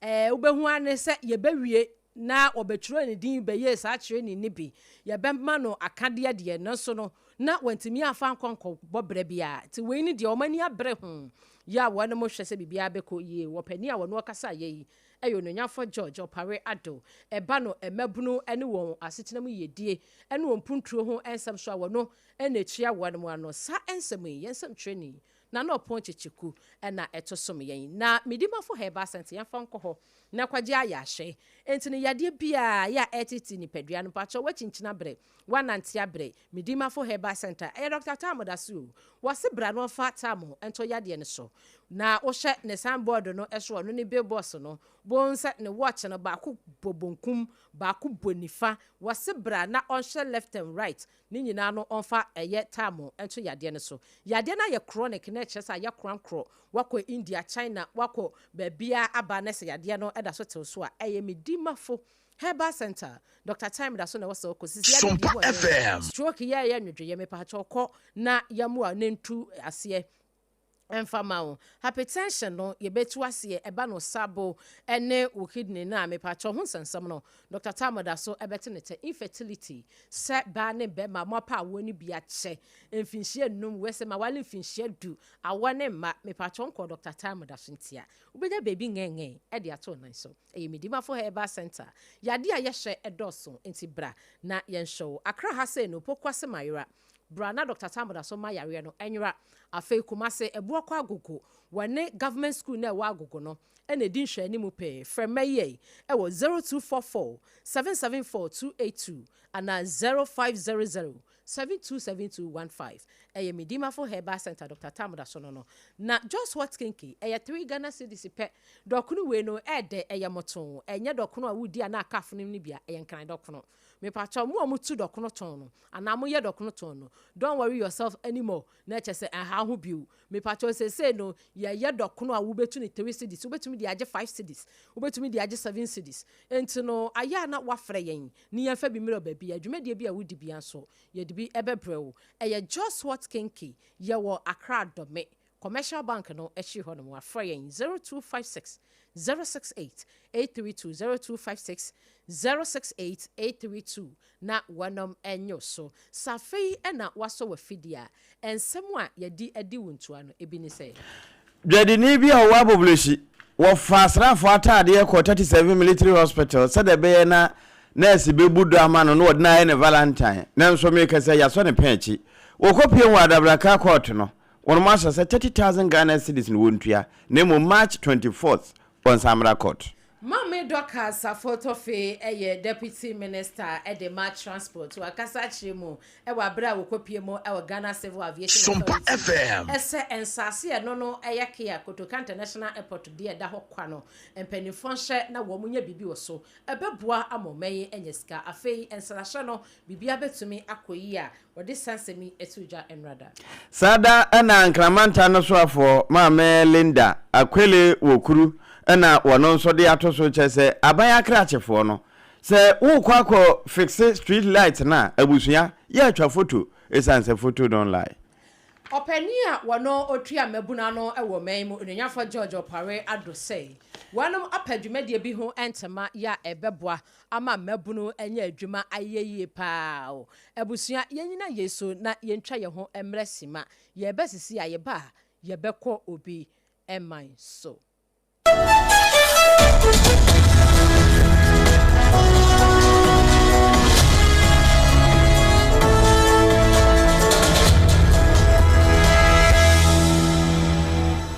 ɛɛ wobɛhu ara ne sɛ yɛbɛwie na wɔbɛtwerɛ ne din bɛyɛ saa training no bi, yɛbɛma no akadeɛ deɛ, nanso no na wantumi amfa ankɔ ankɔbɔ bra biara. Nti wei ne deɛ wɔn ani abere ho yɛ a wɔnom hwɛ sɛ biribiara bɛkɔ yie. Wɔ panin a wɔne ɔkasaeɛ yi yɛ Onuonyamfoɔ George Opare Addo. Ɛba no mmabunu ne wɔn asetena mu yiedie ne wɔn mpuntuo ho nsɛm so a wɔno na ɛtua wɔnom ano. Saa nsɛm yi, yɛn nsɛmtwerɛni Nana Ɔpɔn Kyekyeku na ɛto som yɛn. Na Medimafo Herbal Centre yɛmfa nkɔ hɔ na kwagye ayɛ ahwɛ. Enti no yadeɛ biaa yɛ a ɛretete nipadua no mpakyɛw woakyinkyini abrɛ, woanante abrɛ, Medimafo Herbal Centre ɛyɛ Doctor Tam da so o. Wɔse bra na ɔmfa Tam nto yadeɛ no so. Na wohwɛ ne sign board no so ɔno ne billboards no, bohu sɛ ne watch no baako bɔ bonkum, baako bɔ nifa. Wɔse bra na ɔnhwɛ left and right Ne nyinaa no ɔmfa ɛyɛ time nto yadeɛ no so. Yadeɛ no ayɛ chronic na ɛkyerɛ sɛ ayɛ korankorɔ, wakɔ India, China, wakɔ baabiara aba na sɛ yadeɛ no da so tew so a, ɛyɛ Medimafo Herbal Centre, Doctor Time da so na ɛwɔ sɛ ɔkɔ. Sisi yadeɛ bi Sompa ho ɔden, FM. stroke yɛ ɛyɛ nwodwoeɛ, mepaakyɛw kɔ na yɛmmoa na ntu aseɛ. Ɛmfa mma wo. Hypertension no yɛbɛtu aseɛ ɛba no sabo ɛne wo kidney no a mepakyɛw ho nsɛnsɛm no Doctor Tamo da so ɛbɛte ne tɛ. Infertility sɛ baa ne bɛma mo apɛ awoɔ no bi akyɛ mfinhyia num wei sɛ mawale mfinhyia du awoɔ ne mma mepakyɛw nkɔ Doctor Tamo da so ntia wobɛnya baabi ngɛngɛn ɛde ato wo nan so. Ɛyɛ Medimafo Herbal Centre yadeɛ a yɛhwɛ ɛdɔɔso nti bra na yɛnhwɛ wo. Accra ha sei no Pokuase Mayera Bra na Doctor Tambo da so ma yareɛ no nyera. Afei Kumase, Abuakɔ Agogo, wɔne Government School no a ɛwɔ Agogo no na ɛdi nhwɛanimu pɛɛ. Frɛ mma yi ɛ wɔ 0244 774 282 anaa 0500 727215. Ɛyɛ Medimafo Herbal Centre Doctor Tambo da so no no. Na Jos Hot Kinky, ɛyɛ 3 Ghana cedis pɛ. Dɔkono wei no ɛɛdɛ, ɛyɛ motoo, ɛnyɛ dɔkono a wodi a na aka afonom no bi a, ɛyɛ nkran dɔkono. Mepakyɛw, mo a motu dɔkono tɔn no, anaa moyɛ dɔkono tɔn no, don't worry yourself anymore, na kyerɛ sɛ ɛnhaw ho bio. Mepakyɛw, seesei no, yɛyɛ dɔkono a wubetu no three cedis, wobetumi de agye five cedis, wobetumi de agye seven cedis. Enti no, ayɛ a na woafrɛ yɛn ne yɛmfa bi mmrɛ wo baabi a dwumadie bi a wodi biara nso, yɛde bi bɛbrɛ wo. Ɛyɛ Jos Hot Kenkey, yɛwɔ Accra Dome. Commercial Bank no akyiri hɔ nom. Wɔafrɛ yɛn 0256 068 832, 0256 068 832 na wɔnom nnye wo so. Sɛ afei na woasɔ w'afidie a, nsɛm a yɛde adi wo ntua no, ebi ne sɛ. Dwadini bi a ɔwɔ Aboblehyi, wɔfaa asraafoɔ ataadeɛ kɔɔ 37 Military Hospital sɛdeɛ ɛbɛyɛ na nɛɛse bɛbu dɔ ama no na wɔde no ayɛ ne Valentine. Nanso merekasa yi, yɛasɔ ne pɛn akyi. Wɔkɔpuee wɔ Adabraka kɔɔto no, Wɔnom ahyɛ sɛ 30,000 Ghana cedis na wɔntua na mmom March 24th wɔnsan mmra court. Maame Dorcas Afotofe yɛ Deputy Minister de ma Transport. Wakasa akyerɛ mu wɔ abere a wɔkɔpie mu wɔ Ghana Civil Aviation Sompa Authority FM. sɛ nsaase a ɛno no yɛ Kea Kotoka International Airport deɛ ɛda hɔ kwa no, mpanimfoɔ nhyɛ na wɔn nyɛ biribi wɔ so. Ɛbɛboa ama ɔman yi anya sika. Afei nsrahwɛ no, biribiara bɛtumi akɔ yie a Wɔde saa nsɛm yi too dwa nnora da. Saa da na Nkramanta no soafoɔ Maame Linda Akwele Wokuru na wɔno nso de ato so kyerɛ sɛ aban akrakyefoɔ no sɛ worekɔ akɔ fixe street light no a abusua yɛ atwa photo ɛsiane sɛ photo don't lie. Ɔpanin a wɔno ɔtua mmabunu ano wɔ ɔman yi mu, Onuonyamfoɔ George Opare Addo sɛ wɔnom apɛ dwumadie bi ho ntɛma yɛ a ɛbɛboa ama mmabunu anya adwuma ayɛ yie paa o. Abusua, yɛnyina yei so na yɛntwa yɛn ho mmrɛ sima. Yɛreba sisi a, yɛba a, yɛbɛkɔ obi man so.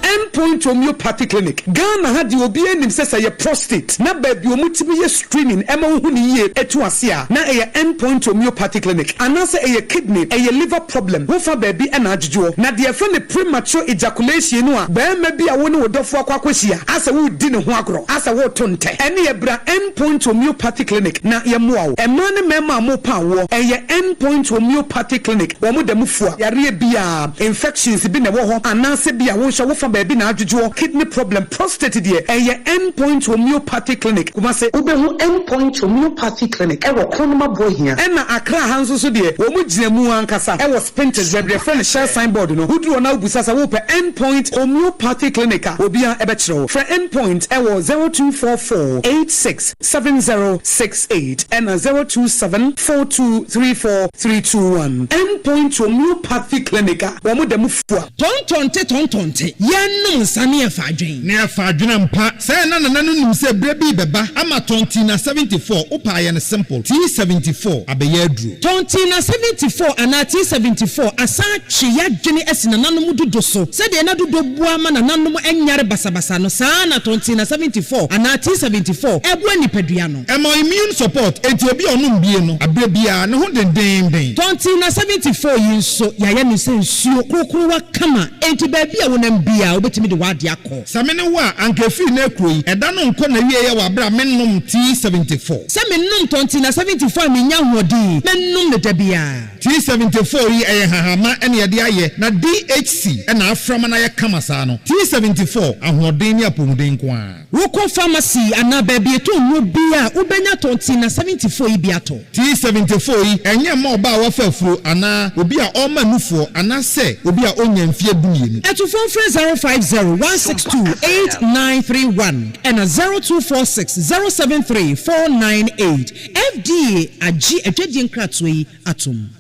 End Point Homeopathy Clinic, Ghana ha deɛ obiara nim sɛ sɛ ɛyɛ prostate na baabi a wɔtumi yɛ screening ma wohu no yie to ase a, na ɛyɛ End Point Homeopathy Clinic. Anaasɛ ɛyɛ kidney, ɛyɛ liver problem, wofa baabi na adwodwoɔ. Na deɛ yɛfrɛ no premature ejaculation no a, barima bi a wo ne wo dɔfoɔ akɔ akɔhyia asɛ woredi ne ho agorɔ, asɛ woreto ntɛ, ɛnneɛ bra End Point Homeopathy Clinic na yɛmmoa wo. Mmaa ne mmarima a morepa awoɔ, ɛyɛ End Point Homeopathy Clinic, wɔn da mu fua yareɛ biara. Infections bi na ɛwɔ hɔ anaasɛ bi a wo nso wo fa baabi na adwodwoɔ, kidney problem, prostate deɛ ɛyɛ End Point Homeopathy Clinic, Kumasi. Wobɛhu End Point Homeopathy Clinic wɔ Kronoma Boahia. Ɛna Accra ha nso so deɛ wɔn gyina mu ankasa wɔ Spintex baabi yɛfrɛ no Shell sign board no, woduru hɔ na wobisa sɛ wopɛ End Point Homeopathy Clinic a obiara bɛkyerɛ wo. Frɛ End Point wɔ 0244 86 7068 ɛna 027 4234 321. End Point Homeopathy Clinic a wɔn da mu fua. Tɔntɔnte tɔntɔnte, yɛnnom nsa ne yɛfa adwen. Ne yɛfa adwen ampa. Sɛɛ na Nana no nim sɛ berɛ bi rebɛba ama Tɔntina 74, wopɛ a yɛ no simple, T74 abɛyɛ aduro. Tɔntina 74 anaa T74 asan atwe y'adwene asi nananom dodo so. Sɛdeɛ na dodo boa ma nananom nyare basabasa no, saa ara na Tɔntina 74 anaa T74 boa nipadua no. Ɛma immune support, enti obi a ɔnom bie no, aberɛ biara, ne ho dendeenden. Tɔntina 74 yi nso, yɛayɛ no sɛ nsuo korokorowa kama, enti baabi a wonam biara, wobɛtumi de w'adeɛ akɔ. Sɛ me ne wo a, anka ɛfiri nnɛ rekuro yi, ɛda no nkɔ n'awieɛ wɔ aberɛ a mennom T74. Sɛ menom Tɔntina 74 a mennya ahoɔden, mɛnom no da biara. T74 yi ɛyɛ nhahamma na yɛde ayɛ na DHC na afra ma no ayɛ kama saa no. T74, ahoɔden ne apɔmuden nko ara. Wokɔ pharmacy anaa baabi yɛtɔn nnuro biara a, wobɛnya Tɔntina 74 yi bi atɔ. T74 yi, ɛnyɛ mma ɔbaa a wafa afuro anaa obi a ɔrema nufoɔ anaasɛ obi a ɔnnya mfeɛ dumienu. Atufoɔ mfrɛ 050 162 8931 ɛna 0246 073 498. FDA agye adwadie nkratoɔ yi atom.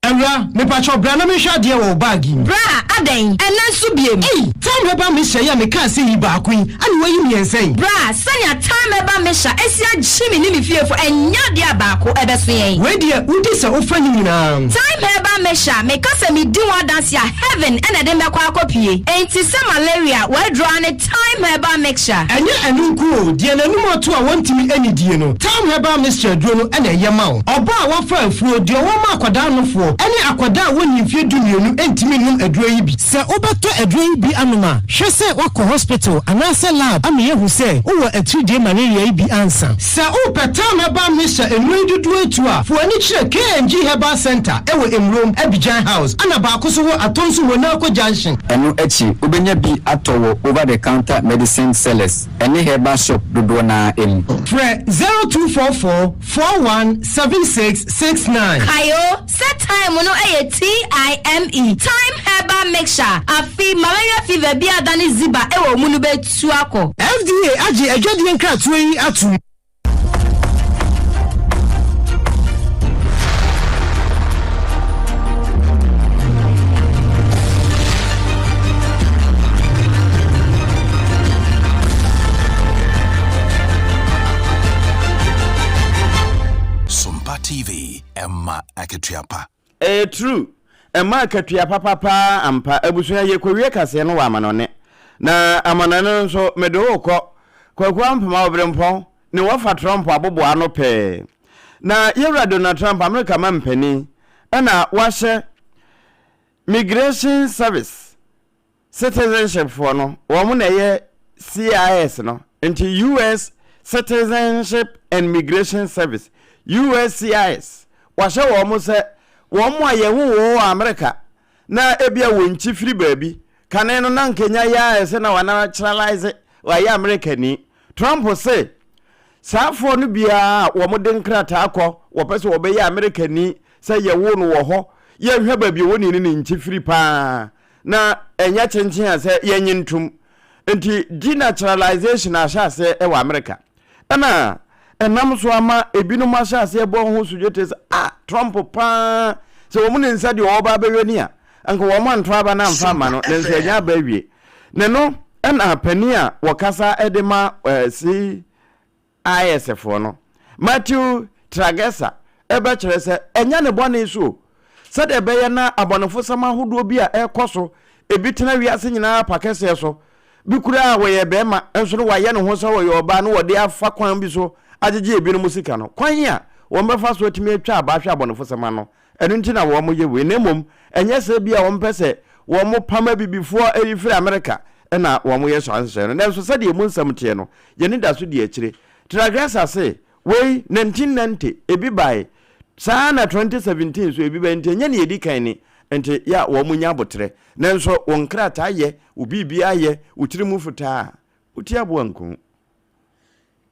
Awura, mepakyɛw bra na menhwɛ adeɛ wɔ wo bag yi mu. Bra, adɛn? Ɛnnɛ nso biom? Ei! Thyme Herbal Mixture yi a mekaa sɛ yi baako yi, ɛna woayi mmiɛnsa yi? Bra, sɛnea Thyme Herbal Mixture asi agye me ne me fiefo, ɛnyɛ adeɛ a baako ɛbɛso yɛn. Wei deɛ, wodi sɛ wofa ne nyinaa. Thyme Herbal Mixture, meka sɛ medi ho adanse a, heaven na ɛde me bɛkɔ akɔpue. Enti sɛ malaria, w'aduro ara ne Thyme Herbal Mixture. Ɛnyɛ ɛno nko o, deɛ n'anum ato a wɔntumi nnidie no, Thyme Herbal Mixture aduro no na ɛyɛ ma wo. Ɔbaa a wafa afuo, deɛ ɔwɔ ma akwadaa nofoɔ. ne akwadaa a wɔnnii mfeɛ 12 ntumi nnom aduro yi bi. Sɛ wobɛtɔ aduro yi bi anom a, hwɛ sɛ woakɔ hospital anaasɛ lab ama yɛahu sɛ wowɔ atiridie malaria yi bi ansa. Sɛ wopɛ Thyme Herbal Mixture nnuro yi dodoɔ atu a, fa w'ani kyerɛ KNG Herbal Centre wɔ Emurom, Abidjan House, ɛna baako nso wɔ Atonsu Honako Junction. Ɛno akyi, wobɛnya bi atɔ wɔ over the counter medicine sellers ne herbal shop dodoɔ no ara mu. Frɛ 0244 41 76 69. Kae o, sɛ thyme no yɛ TIME, Thyme Herbal Mixture, afe malaria fever bi a adane ziba wɔ wo mu no bɛtu akɔ. FDA agye adwadie nkratoɔ yi atom. Sompa TV, ɛma akatua pa. Ɛyɛ true, ɛma akatua papa paa ampa. Abusua yɛkɔwie kaseɛ no wɔ amanɔne. Na amanɔne no nso mede wo rekɔ Kwaku Ampoma Oberempɔn ne wɔfa Trump aboboa ano pɛɛ. Na yɛwura Donald Trump Amerika mampanin ɛna wahyɛ Migration Service Citizenship foɔ no wɔn na ɛyɛ CIS no nti US Citizenship and Migration Service, USCIS, wɔahyɛ wɔn sɛ wɔn a yɛwo wɔn wɔ Amerika na ebia wɔn nkyi firi baabi kane no na nkenya yɛ a ɛsɛ na wɔanaturalize wɔayɛ Amerikani. Trump se saa foɔ no biara a wɔn de nkrataa kɔ wɔpɛ sɛ wɔbɛyɛ Amerikani sɛ yɛwo no wɔ hɔ yɛnhwɛ baabi a wɔn ni ne nkyi firi paa na ɛnyɛ kyenkyen a sɛ yɛnye ntom. Nti denaturalization ahyɛ aseɛ wɔ Amerika. Ɛna ɛnam so ama ebinom ahyɛ aseɛ bɔ ho sodwete sɛ ah Trump paa sɛ wɔn ne nsa deɛ ɔba abɛyɛ ni a anka wɔn anto aba no amfa ama no nanso ɛnyɛ aba awie. Ne no ɛna panin a wɔkasa de ma eh, si IS foɔ no, Matthew Tragesa bɛkyerɛ sɛ ɛnyɛ ne bɔne so o, sɛdeɛ ɛbɛyɛ na abɔnefosɛm ahodoɔ bi a ɛrekɔ so, ebi tena wiase nyinaa pa kɛseɛ so, bi koraa a wɔyɛ barima nso no wɔayɛ ne ho sɛ ɔyɛ ɔbaa na wɔde afa kwan bi so agyegye ebinom sika no, kwan a wɔbɛfa so atumi atwa aba ahwɛ abɔnefosɛm ano Ɛno nti na wɔyɛ wei, na mmom ɛnyɛ sɛ ebia wɔpɛ sɛ wɔpam abibifoɔ yi firi Amerika na wɔyɛ saa nhyehyɛeɛ no. Nanso sɛdeɛ emu nsɛm teɛ no, yɛn ani da so di akyire. Tragressa se, Wei, 1990, ebi bae, saa ara na 2017 nso ebi bae, nti ɛnyɛ nea ɛdi kan ni. Nti yɛ a wɔnya aboterɛ. Nanso wo nkrataa yɛ, wo biribiara yɛ, wo tiri mu fitaa a, wo ti aboa nku wo.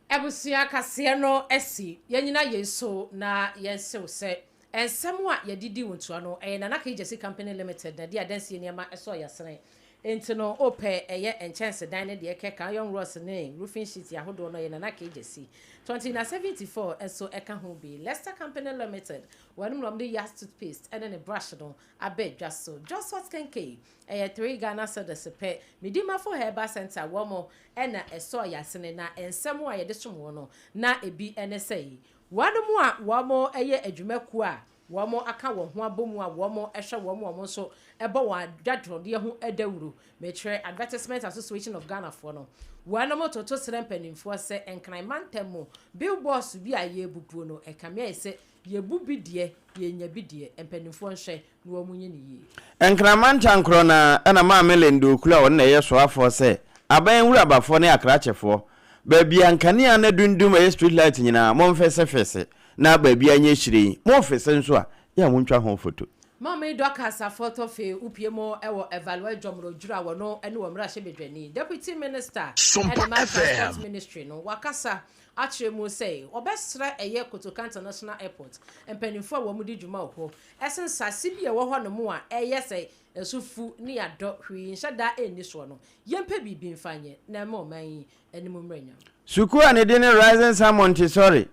Abusua kaseɛ no asi. Yɛnyina yei so na yɛnsew sɛ nsɛm a yɛde di wo ntoa no ɛyɛ Nana Kay Gyasi Company Limited na ɛde adansie nneɛma sɔɔ yasene. Enti no wopɛ ɛyɛ nkyɛnsedan ne deɛ ɛkɛka iron rods ne roofing sheet ahodoɔ no ɛyɛ Nana Kay Gyasi. Tɔntina 74 nso ɛka ho bi. Lester Company Limited wɔnom na wɔde Yas toothpaste ɛne ne brush no aba dwa so. Joswat Kenkey Ɛyɛ 3 Ghana cedis pɛ. Medimafo Herbal Centre wɔn na ɛsɔɔ yasene na nsɛm a yɛde som wɔn no na ebi ne sɛi. Wɔnom a wɔn yɛ adwumakuo a wɔn aka wɔn ho abɔ mu a wɔn hwɛ wɔn a wɔn nso bɔ wɔn adwadrɔdeɛ ho dawuro, mekyerɛ Advertisement Association of Ghana foɔ no, wɔnom toto srɛ mpanimfoɔ sɛ Nkran mantam mu billboards bi a yɛrebubuo no ɛkame ayɛ sɛ yɛbu bi deɛ yɛnya bi deɛ, mpanimfoɔ nhwɛ na wɔnyɛ no yie. Nkraman ntankorɔ no ara na Maame Linda Oklu a ɔno na ɛyɛ soafoɔ sɛ aban nwurabafoɔ ne akrakyefoɔ, baabi a nkanea no adundum ɛyɛ street light nyinaa momfesefese na baabiara nyɛ hyiren, mofese nso a yɛ a montwa ho foto. Maame Dorcas Afotɔfe Upie mu wɔ Evaluɛ Dwomoro Dwira wɔno ne wɔ mmarahyɛbadwani, Deputy Minister, de ma Transport Ministry no, wakasa akyerɛ mu sɛ wɔbɛsrɛ ɛyɛ Kotoka International Airport mpaninfoɔ a wɔn di dwuma wɔ hɔ Ɛsen nsase bi a ɛwɔ hɔnom a ɛyɛ sɛ ɛso fu ne adɔ, hwee nhyɛ da nni soɔ no, yɛmpɛ biribi mfa nyɛ na ɛmma ɔman yi anim mmra nyam. Sukuu a ne din ne Rising Sun Montessori,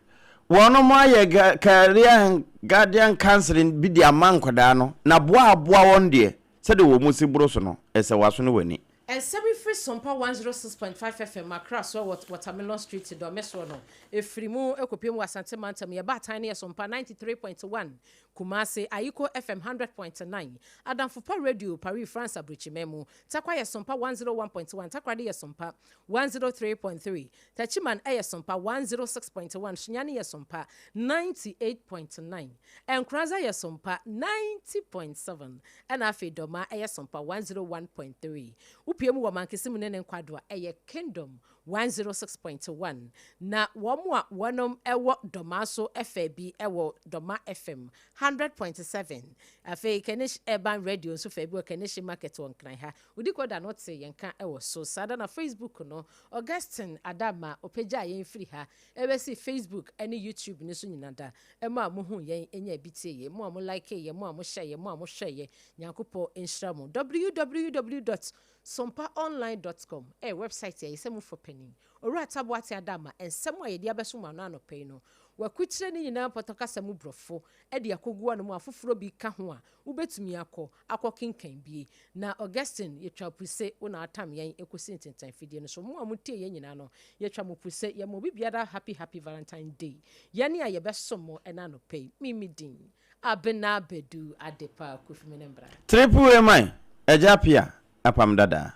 wɔnom ayɛ Career and Guardian Counseling bi de ama nkwadaa no, na boa a aboa wɔn deɛ, sɛdeɛ wɔn si boro so no, ɛsɛ w'aso ne w'ani. Nsɛm yi firi Sompa 106.5 FM Accra soɔ wɔ Watermelon Street Dɔme soɔ no, ɛfiri mu kɔpue mu wɔ Asante Mantam. Yɛn baatan no yɛ Sompa 93.1 Kumasi, Ayiko FM 100.9, Adamfo Pa Radio, Paris, France aburokyiman mu. Tarkwa yɛ Sompa 101.1, Takoradi yɛ Sompa 103.3, Techiman yɛ Sompa 106.1, Sunyani yɛ Sompa 98.9, Nkoranza yɛ Sompa 90.7, ɛna afei Dormaa yɛ Sompa 101.3. Wopue mu wɔ Mankessim ne ne nkwadoa, ɛyɛ Kingdom 106.1. Na wɔn a wɔnom wɔ Dormaa so fɛ bi wɔ Dormaa FM 100.7. Afei Kanish Urban Radio nso fɛ bi wɔ Kaneshie Market wɔ Nkran ha. Odikoda no te yɛn nka wɔ so. Saa da na Facebook no, Augustine Adama ɔpagyaa yɛn firi ha bɛsii Facebook ne YouTube no so nyina da. Mo a mohuu yɛn nyaa bi tiee yɛn, mo a mo likee yɛn, mo a mo hyɛɛ yɛn, mo a mo hwɛɛ yɛn, Nyankopɔn nhyira mo. Www dot sompaonline dot com ɛyɛ wɛbsaet a yɛsɛ mufo panin, Owura Taboate Adama, nsɛm a yɛde abɛso mo ano anɔpa yi no, wakukyerɛ ne nyinaa pɔtɔ kasa mu brɔfo de akogu ano mu a afoforɔ bi ka ho a wobɛtumi akɔ akɔ kenkan bie. Na Augustine, yɛtwa puse, wo na atam yɛn ɛkɔsi ntentan fidie no so. Mo a motie yɛn nyinaa no, yɛtwa mo puse, yɛma obi biara happy happy Valentine Day. Yɛne a yɛbɛsom mo ɛna anɔpa yi, me me din, Abena Badu Adepa Kofi me ne mbra. Triple A man, Agya Appiah, Apam Dadaa.